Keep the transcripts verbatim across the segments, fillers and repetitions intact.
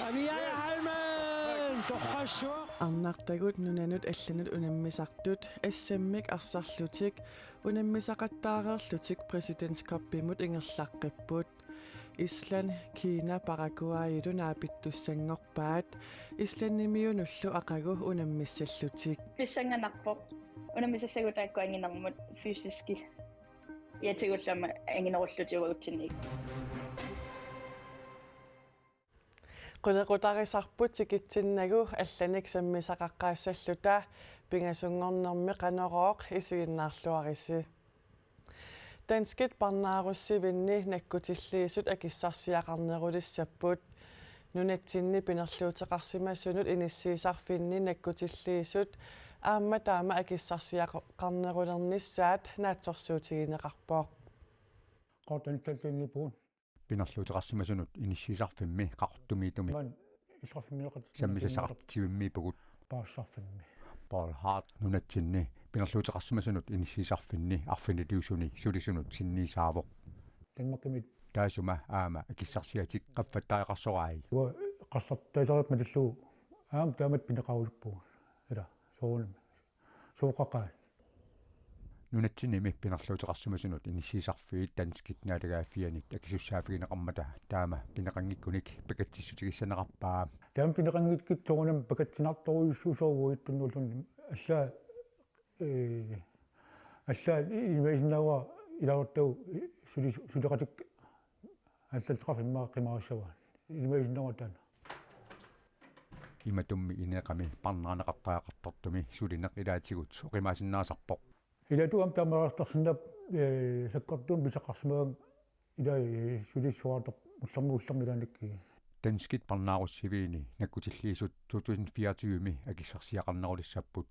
Aviaja Heilmann, torrassuaq. Arnartagut nunanut allanut unammisartut S M-ik arsarlutik unammisaqattaareerlutik President's Cupimut ingerlaqqipput. Island, Kina, Paraguayilu naapittussanngorpaat. Islandimiunullu aqagu unammissallutik. Pissanganarpoq. Unammisassagutta taakku anginermut fysiski. Ja tigullu aamma anginerullutik uagutsinniit. Qulequtarisarput tikitsinnagu allanik sammisaqaqqaassalluta pingasunngornermi Qanorooq, isiginnaarluarisi. Danskit parnaarussivinni nakkutilliisut akissarsiaqarnerulissapput. Nunatsinni pinerluuteqarsimasunut inissiisarfinni nakkutilliisut aamma taama akissarsiaqarnerulernissaat naatsorsuutigineqarpoq. Qaqortumiittumiippugut. Pinerluuteqarsimasunut inissiisarfimmi Qaqortumiittumi. Maani illoqarfimmi sammisaqartitsivimmiippugut. Paasisarfimmi. Paul Hart nunatsinni pinerluuteqarsimasunut inissiisarfinni arfiniliusuni sulisunut sinniisaavoq. Danmarkimi. Taassuma aamma akissarsiatik qaffattariaqarsorai. Uanga eqqarsartariaqarmat illu aamma taamatut pineqarusuppugut. Ila, soorunami. Sooqaqaat. Nunatsinnimi pinerluuteqarsimasunut inissiisarfiit danskit naalagaaffianit akisussaaffigineqarmata taama pineqanngikkunik pakatsissutigissanerarpaa. Taama pineqanngikkutta soorunami pakatsinartorujussuusoruit tunnuulluni allaat, ee, allaat ilimagisinnaavara ilaasortagut suli-, suleqatikka allalleqarfimmi qimarissavaat. Ilimagisinnaavara taanna. Imatummi ineeqami parnaarneqartariaqartartumi sulineq ilaatigut oqimaasinnaasarpoq. Ilaatigut aamma taamaallaat taarsinnaapput, ee, sakkortuumik pisaqarsimagaanni ilai sulissuartarpoq ullormi ullormi ilaannikkut. Danskit parnaarussiviini nakkutilliisut to tusind fireogtyve-mi akissarsiaqarnerulissapput.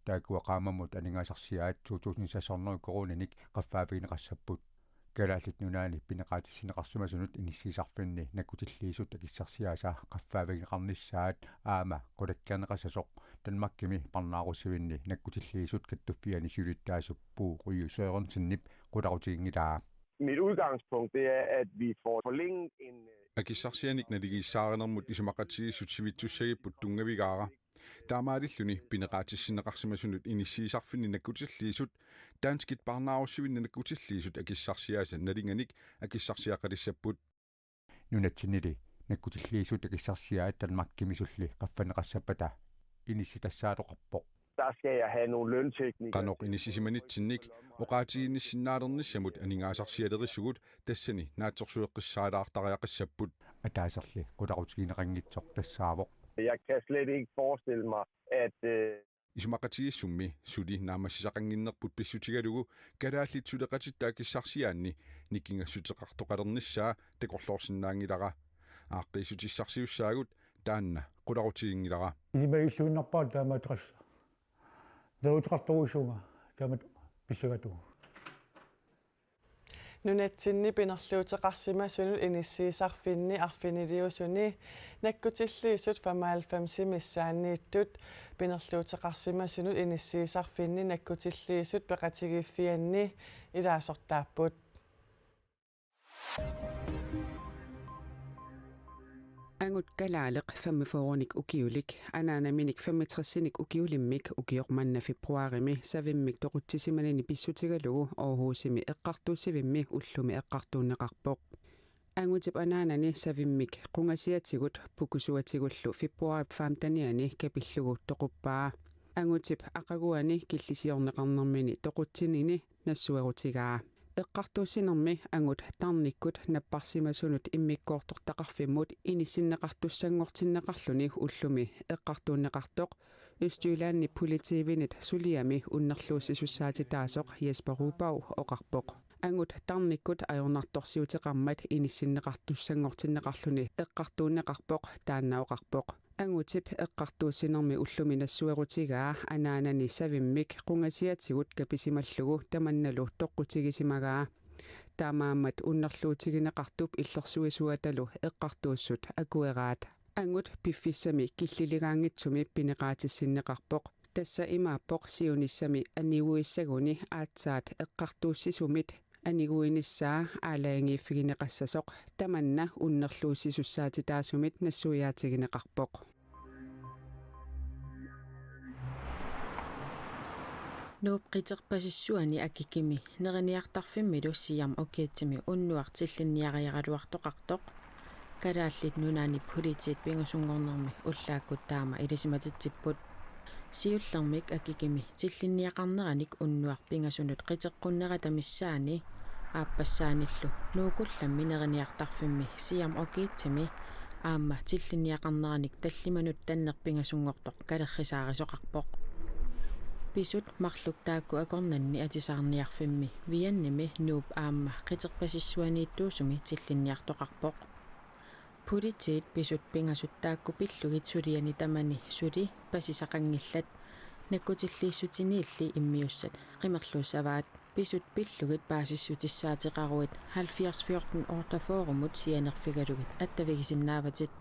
Taakkua qaammammut aningaasarsiaat to tusind seks hundrede koruuninik qaffaaffigineqassapput. Kalaallit Nunaanni pineqaatissinneqarsimasunut inissiisarfinni nakkutilliisut akissarsiaasa qaffaaffigineqarnissaat aamma qulakkeerneqassasoq Danmarkimi parnaarussivinni nakkutilliisut kattuffianni siulittaasup Bo Ryge Sørensenip qularutiginngilaa. Mit udgangspunkt, det er, at vi får forlænget en, øh, akissarsianik naligiissaarinermut isumaqatigiissut sivitsussagipput tunngavigaara. Taamaalilluni pineqaatissinneqarsimasunut inissiisarfinni nakkutilliisut, danskit parnaarussivinni nakkutilliisut akissarsiaasa nalinganik akissarsiaqalissapput. Nunatsinnili nakkutilliisut akissarsiaat Danmarkimisulli qaffanneqassappata inissitassaasoqarpoq. Der skal jeg have nogle lønteknikere. Qanoq inissisimanitsinnik oqaatigiinnissinnaalernissamut aningaasarsialerisugut tassani naatsorsueqqissaalaartariaqassapput. Ataaserli qularutigineqanngitsoq tassaavoq. Jeg kan slet ikke forestille mig, at, øh, isumaqatigiissummi suli naammassisaqannginnerput pissutigalugu kalaallit suleqatitta akissarsiaanni nikingassuteqartoqalernissaa takorloorsinnaanngilara. Aaqqiissutissarsiussaagut taanna qularutiginngilara. Ilimagilluinnarpara taamaattoqassaaq. Neriuteqartorujussuuvunga taamatut pissagatugu. Nunatsinni pinerluuteqarsimasunut inissiisarfinni arfiniliusuni nakkutilliisut femoghalvfems missaanniittut pinerluuteqarsimasunut inissiisarfinni nakkutilliisut peqatigiiffianni ilaasortaapput. Angut kalaaleq femogfyrrenik ukiulik, anaanaminik femogtresinik ukiulimmik ukioq manna februarimi savimmik toqutsisimanini pissutigalugu Aarhusimi eqqartuussivimmi ullumi eqqartuunneqarpoq. Angutip anaanani savimmik qungasiatigut pukusuatigullu februarip femtenianni kapillugu toquppaa. Angutip aqaguani killisiorneqarnermini toqutsinini nassuerutigaa. Eqqartuussinermi angut tarnikkut napparsimasunut immikkoortortaqarfimmut inissinneqartussanngortinneqarluni ullumi eqqartuunneqartoq Østjyllandip Politiivinit suliami unnerluussisussaatitaasoq Jesper Rubau oqarpoq. Angut tarnikkut ajornartorsiuteqarmat inissinneqartussanngortinneqarluni eqqartuunneqarpoq, taanna oqarpoq. Angutip eqqartuussinermi ullumi nassuerutigaa anaanani savimmik qungasiatigut kapisimallugu tamannalu toqqutigisimagaa. Taamaammat unnerluutigineqartup illersuisuatalu eqqartuussut akueraat. Angut piffissami killiligaanngitsumi pineqaatissinneqarpoq. Tassa imaappoq siunissami aniguissaguni aatsaat eqqartuussisumit aniguinissaa aalajangiiffigineqassasoq tamanna unnerluussisussaatitaasumit nassuiaatigineqarpoq. Nuup qiterpasissuani akikimi neriniartarfimmilu Siam Okiitsimi unnuaq tillinniariaraluartoqartoq Kalaallit Nunaanni politiit pingasunngornermi ullaakkut taama ilisimatitsipput. Siullermik akikimi tillinniaqarneranik unnuaq pingasunut qiteqqunnerata missaani aappassaanillu Nuukullammi neriniartarfimmi Siam Okiitsimi aamma tillinniaqarneranik tallimanut tanneq pingasunngortoq kalerrisaarisoqarpoq. Pisut marluk taakku akornanni atisaarniarfimmi Viennemi Nuup aamma qiterpasissuaniittuusumi tillinniartoqarpoq. Politiit pisut pingasut taakku pillugit suliani tamani suli pasisaqanngillat, nakkutilliissutiniilli immiussat qimerluussavaat. Pisut pillugit paasissutissaateqaruit halvfjerds fjorten otteogfyrremut sianerfigalugit attavigisinnaavatit.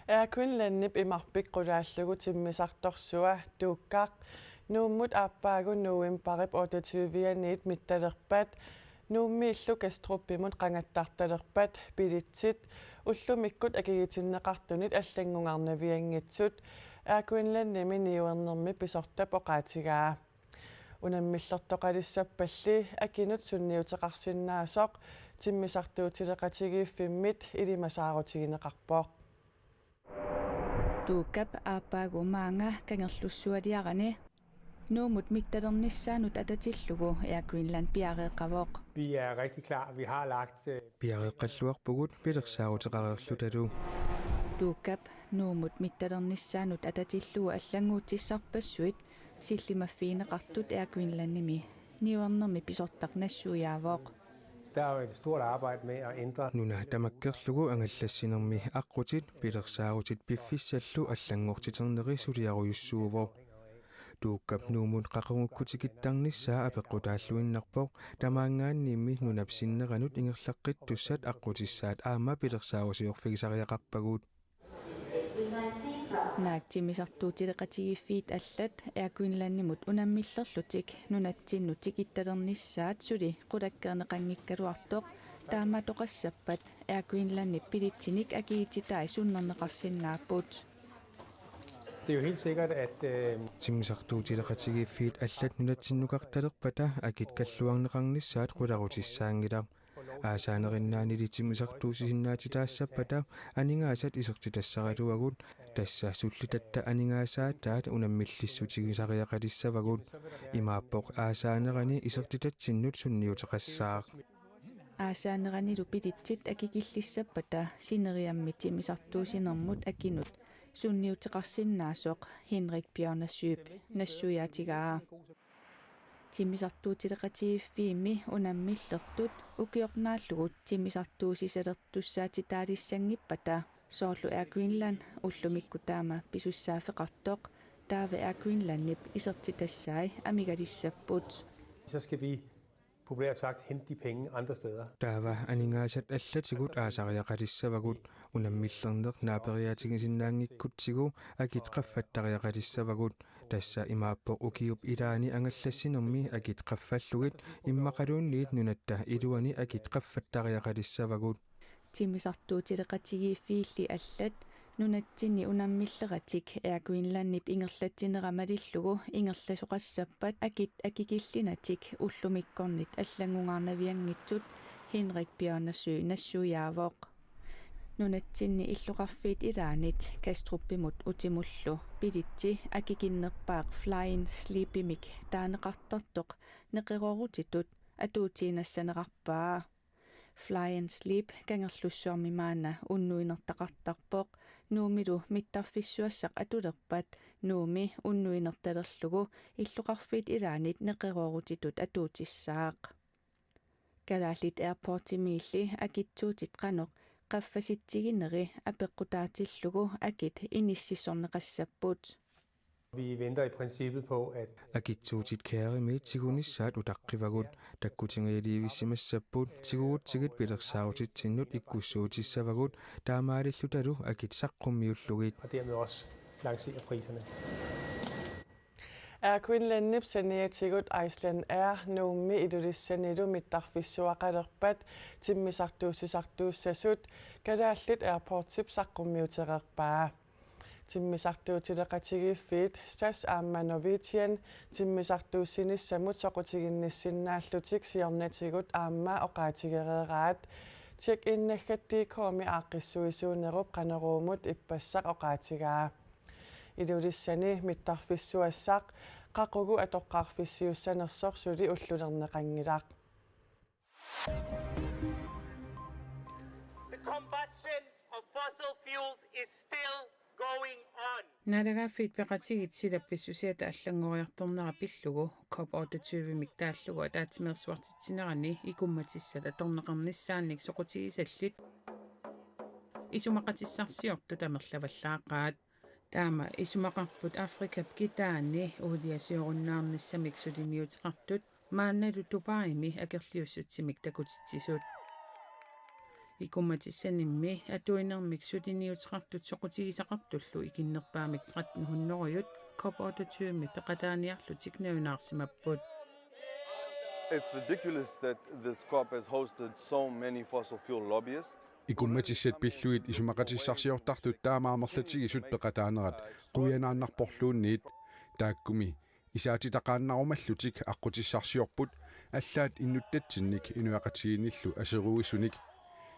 Air Greenlandip imarpik qulaallugu timmisartorsua Tuukkaq Nuummut aappaagu novembarip otteogtyve-aniit mittalerpat Nuummiillu Kastrupimut qangattartalerpat billetsit ullumikkut akigitinneqartunit allanngungarnavianngitsut Air Greenlandimi niuernermi pisortap oqaatigaa. Unammillertoqalissappalli akinut sunniuteqarsinnaasoq timmisartuutileqatigiiffimmit ilimasaarutigineqarpoq. Tuukkap aappaagu maanga Kangerlussualiarani Nuummut mittalernissaanut atatillugu Air Greenland piareeqqavoq. Vi er rigtig klar. Vi har lagt, øh, Piareeqqalluarpugut pilersaaruteqareerlutalu. Tuukkap Nuummut mittalernissaanut atatillugu allannguutissarpassuit sillimaffigineqartut Air Greenlandimi niuernermi pisortaq nassuiaavoq. Der er jo et stort arbejde med at ændre. Nuna tamakkerlugu angallassinermi aqqutit pilersaarutit piffissallu allanngortiterneri suliarujussuuvoq. Tuukkap Nuummut qaqugukku tikittarnissaa apeqqutaalluinnarpoq, tamaanngaanniimmi nunap sinneranut ingerlaqqittussat aqqutissaat aamma pilersaarusiorfigisariaqarpagut. Naak timmisartuutileqatigiiffiit allat Air Greenlandimut unammillerlutik nunatsinnut tikittalernissaat suli qulakkeerneqanngikkaluartoq taamaattoqassappat Air Greenlandip billetsinik akiititai sunnerneqarsinnaapput. Det er jo helt sikkert, at, øh, Timmisartuutileqatigiiffiit allat nunatsinnukartalerpata akit kalluarneqarnissaat qularutissaanngilaq. Aasaanerinnaanili timmisartuussisinnaatitaassappata aningaasat isertitassaraluagut, tassa sullitatta aningaasaataat unammillissutigisariaqalissavagut. Imaappoq aasaanerani isertitatsinnut sunniuteqassaaq. Aasaaneranilu billetsit akikillissappata sineriammi timmisartuussinermut akinut sunniuteqarsinnaasoq Henrik Bjørnasøb nassuiaatigaa. Timmisartuutileqatigiiffiimi unammillertut ukioq naallugu timmisartuussisalertussaatitaalissanngippata soorlu Air Greenland ullumikkut taama pisussaaffeqartoq taava Air Greenlandip isertitassai amigalissavagut. Så skal vi populært sagt hente de penge andre steder. Taava aningaasat allatigut aasariaqalissavagut, unammillerneq naaperiaatigisinnaaginngikkutsigu akit qaffattariaqalissavagut, tassa imaappoq ukiup ilaani angallassinermi akit qaffallugit immaqaluunniit nunatta iluani akit qaffattariaqalissavagut. Timmisartuutileqatigiiffiilli allat nunatsinni unammilleratik Air Greenlandip ingerlatsinera malillugu ingerlasoqassappat akit akikillinatik ullumikkornit allanngornavianngitsut Henrik Bjørnasø nassuiaavoq. Nunatsinni illoqarfiit ilaanit Kastrupimut utimullu billetsi akikinnerpaaq Flying Sleepimik taaneqartartoq neqeroorutitut atuutiinnassanerarpaa. Flying Sleep Kangerlussuarmi maanna unnuinertaqartarpoq, Nuummilu mittarfissuassaq atulerpat Nuummi unnuinertalerlugu illoqarfiit ilaanit neqeroorutitut atuutissaaq. Kalaallit Airportsimiilli akitsuutit qanoq qaffasitsigineri apeqqutaatillugu akit inississorneqassapput. Vi venter i princippet på, at akitsuutit Kærimiit tigunissaat utaqqivagut, takkutinngiilivissimavut, tigugutsigit pilersaarutitsinnut ikkussuutissavagut, taamaalillutalu akit saqqummiullugit. Og dermed også lancere priserne. Air Greenlandip saniatigut Icelandair Nuummi Ilulissanilu mittarfissuaqalerpat timmisartuussisartuussasut Kalaallit Airportsip saqqummiutereerpaa. Timmisartuutileqatigiiffiit SAS aamma Norwegian timmisartuussinissamut soqutiginnissinnaallutik siornatigut aamma oqaatigereeraat. Check-in naggat dot com-i aaqqissuisuunerup Qanoruumut ippassaq oqaatigaa. Ilulissani mittarfissuassaq qaqugu atoqqaarfissiussanersoq suli ullulerneqanngilaq. The combustion of fossil fuels is still going on. Naalagaaffiit peqatigiit silap pissusiata allanngoriartornera pillugu COP otteogtyve-mik taallugu ataatsimeersuartitsinerani ikummatissat atorneqarnissaannik soqutigisallit isumaqatissarsiortut amerlavallaaqaat. Taama isumaqarput Afrikap kitaani uuliasiorunnaarnissamik suliniuteqartut maannalu Dubaimi akerliussutsimik takutitsisut. Ikummatissanimmi atuinermik suliniuteqartut soqutigisaqartullu ikinnerpaamik tretten hundrede-t COP otteogtyve-mi peqataaniarlutik nalunaarsimapput. It's ridiculous that this COP has hosted so many fossil fuel lobbyists. Ikummatissat pillugit isumaqatissarsiortartut taama amerlatigisut peqataanerat qujanaannarporluunniit, taakkumi isaatitaqaannarumallutik aqqutissarsiorput allaat innuttatsinnit inuiaqatigiinnillu aseruisunik.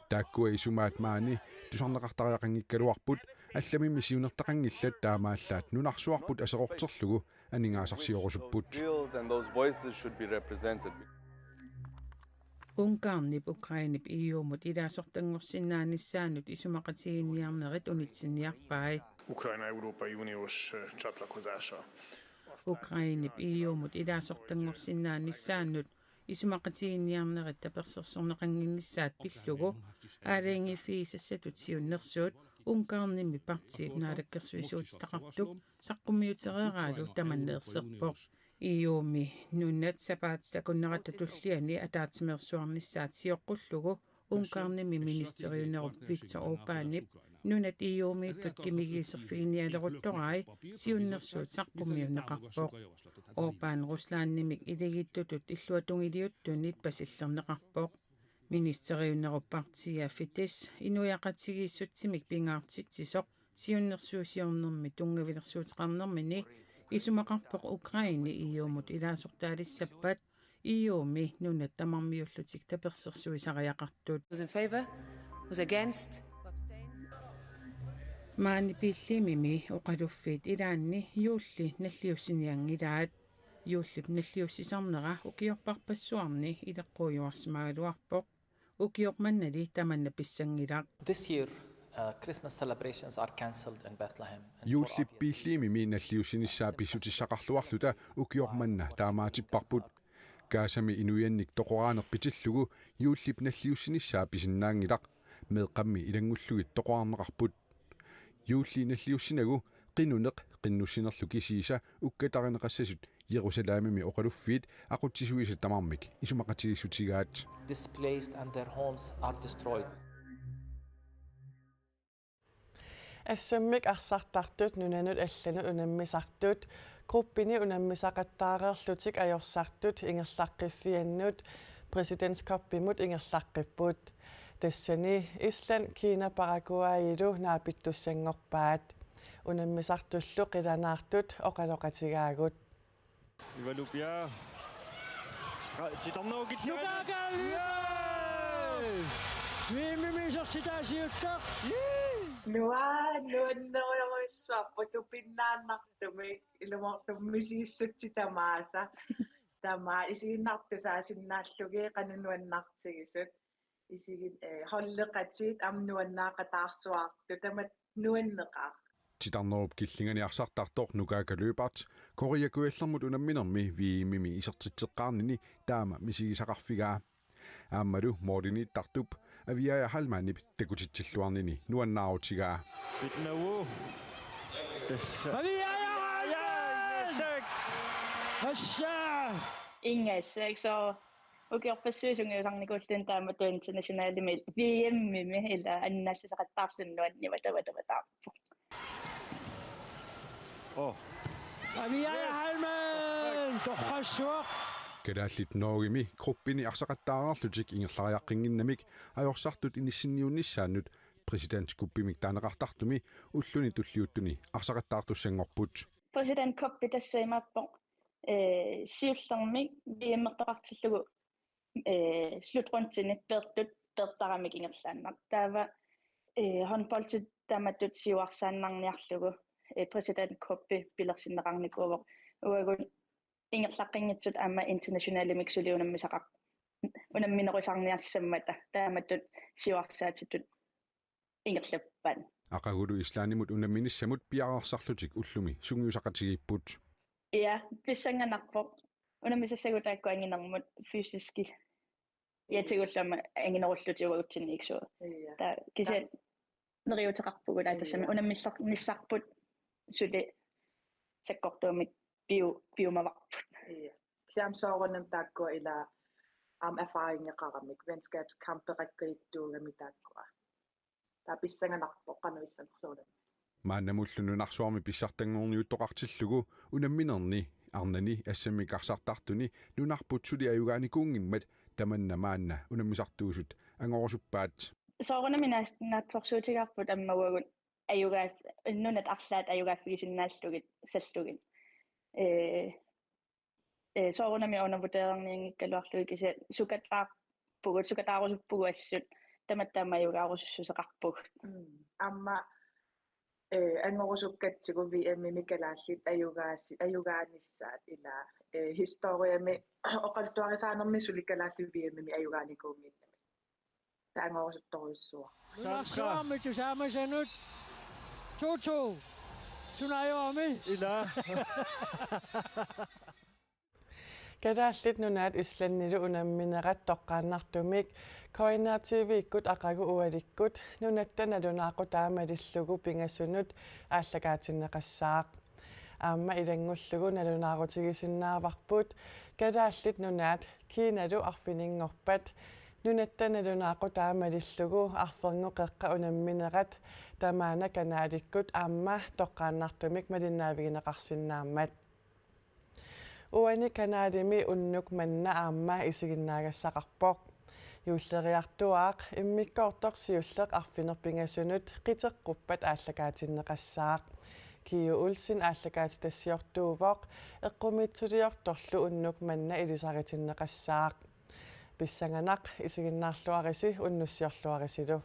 Taakkua isumaat maani tusarneqartariaqanngikkaluarput, allamimmi siunertaqanngillat taamaallaat nunarsuarput aserorterlugu aningaasarsiorusupput. Bills and those voices should be represented. Ungarnip Ukrainep E U-mut ilaasortanngorsinnaanissaanut isumaqatigiinniarnerit unitsinniarpai. Ukrajna Európa Uniós csatlakozása. Ukrainep E U-mut ilaasortanngorsinnaanissaanut isumaqatigiinniarnerit tapersersorneqannginnissaat pillugu aalajangiiffigisassatut siunnersuut Ungarnimi partiip naalakkersuisuutitaqartup saqqummiutereeraalu tamanna erserpoq. E U-mi nunat sapaatip akunneratta tulliani ataatsimeersuarnissaat sioqqullugu Ungarnimi ministeriunerup Viktor Orbanip nunat E U-miittut kimigiiserfiginialeruttorai siunnersuut saqqummiunneqarpoq. Orban Ruslandimik ilagiittutut illuatungiliuttunit pasillerneqarpoq. Ministeriunerup partia Fidesz inuiaqatigiissutsimik pingaartitsisoq siunnersuusiornermi tunngavilersuuteqarnermini isumaqarpoq Ukraine E U-mut ilaasortaalissappat E U-mi nunat tamarmiullutik tapersersuisariaqartut. Who's in favor? Who's against? Maani Biilliimimi oqaluffiit ilaanni juulli nalliussinianngilaat. Juullip nalliussisarnera ukiorparpassuarni ileqquujuarsimagaluarpoq. Ukioq mannali tamanna pissanngilaq. This year, uh, Christmas celebrations are cancelled in Bethlehem. And for Juullip obvious Biilliimimi nalliussinissaa pissutissaqarluarluta ukioq manna taamaatipparput. Gazami inuiannik toqoraaneq pitillugu juullip nalliussinissaa pisinnaanngilaq. Meeqqammi ilanngullugit toqorarneqarput. Juulli nalliussinagu qinuneq qinnussinerlu kisiisa ukkatarineqassasut Jerusalemimi oqaluffiit aqutsisuisa tamarmik isumaqatigiissutigaat. Displaced and their homes are destroyed. Assammik arsartartut nunanut allanut unammisartut, gruppini unammisaqattaareerlutik ajorsartut ingerlaqqiffiannut President's Cupimut ingerlaqqipput. Tassani Island, Kina, Paraguayilu naapittussanngorpaat. Unammisartullu qilanaartut oqaloqatigaagut. Ivalupia. Stra-, titarnerup killingani. Nukaaka V M-imi isertitaasiuttaq. Nuaa, nuannerujorujussuarput tupinnaannartumik, ilumoortumik misigissutsitut tamaasa. Tamaa isiginnartusaasinnaallugu qanoq nuannartigisut. Isigin, eh, holdeqatigiit aamma nuannaaqataarsuartut, tamatta nuanneqaaq. Titarnerup killingani arsartartoq Nukaaka Lyberth Korea Kujallermut unamminermi V M-imi isertitseqqaarnini taama misigisaqarfigaa. Aammalu måliniittartup Aviaja Heilmannip takutitsilluarnini nuannaarutigaa. Pitnavu. Tassa. Aviaja Heilmann! Assa! Ingassaak, so ukiorpassuit sungiusarnikuulluni taamatut internationalimi V M-imi ila annassaqattaarluni nuanniva tava tava taarpoq. Oh. Aviaja Heilmann, torrassuaq. Kalaallit Norgemi gruppini arsaqattaareerlutik ingerlariaqqinnginnamik ajorsartut inissinniunnissaannut præsidentkuppimik taaneqartartumi ulluni tulliuttuni arsaqattaartussanngorput. Præsidentkuppit tassa imaappoq, ee, siullermik V M-ertoqartillugu, ee, slutrundini peertut peertaramik ingerlaannaq. Taava, ee, håndboldi taamatut siuarsaannarniarlugu, ee, præsidentkuppi pilersinneqarnikuuvoq. Uagut ingerlaqqinngitsut aamma internationalimik suli unammisaqar-, unamminerusarniassammata taamatut siuarsaatitut ingerlappaat. Aqagulu Islandimut unamminissamut piareersarlutik ullumi sungiusaqatigiipput. Ja, pissanganarpoq. Unammisassagut taakku anginermut fysiski. Ja, tigullu aamma anginerullutik uagutsinni iksuga. Ja. Taava kisianni neriuuteqarpugut, aa, tassami, ja, unammillar-, nissarput suli sakkortuumik piu-, piumavarput. Ja. Kisianni soorunami taakkua ila aamma erfaringeqaramik, venskabskampeqakkajuttuugamik taakkua. Taava pissanganarpoq qanoq issanersuunani. Maannamullu nunarsuarmi pissartanngorniuttoqartillugu unamminerni arnani assammik arsartartuni nunarput suli ajugaanikuunngimmat tamanna maanna unammisartuusut angorusuppaat. Soorunami naas-, naatsorsuutigaarput aamma uagut ajugaaf-, nunat arlaat ajugaaffigisinnaallugit sallugit. Ee, ee, soorunami undervurderernianngikkaluarlugit kisianni sukataarpugut, sukataarusuppugut assut, tamatta aamma ajugaarusussuseqarpugut. Mm. Aamma, ee, angorusukkatsigu V M-imi kalaallit ajugaasi-, ajugaanissaat ila, ee, historiami oqaluttuarisaanermi suli kalaallit V M-imi ajugaanikuunnginnamik. Taava angorusuttorujussuaq. Nunarsuarmi tusaamasanut to to. Suna ajorami? Ila. Kalaallit Nunaat Islandilu unamminerat toqqaannartumik K N R T V-kkut aqagu ualikkut Nunatta nalunaaqutaa malillugu pingasunut aallakaatinneqassaaq. Aamma ilanngullugu nalunaarutigisinnaavarput Kalaallit Nunaat Kinalu arfininngorpat nunatta nalunaaqutaa malillugu arferngup qeqqa unamminerat tamaana kanaalikkut aamma toqqaannartumik malinnaavigineqarsinnaammat. Uani kanaalimi unnuk manna aamma isiginnaagassaqarpoq. Juulleriartuaaq immikkoortoq siulleq arfineq pingasunut qiteqquppat aallakaatinneqassaaq. Kiu Olsen aallakaatitassiortuuvoq, eqqumiitsuliortorlu unnuk manna ilisaritinneqassaaq. Pissanganaq, isiginnaarluarisi unnussiorluarisilu.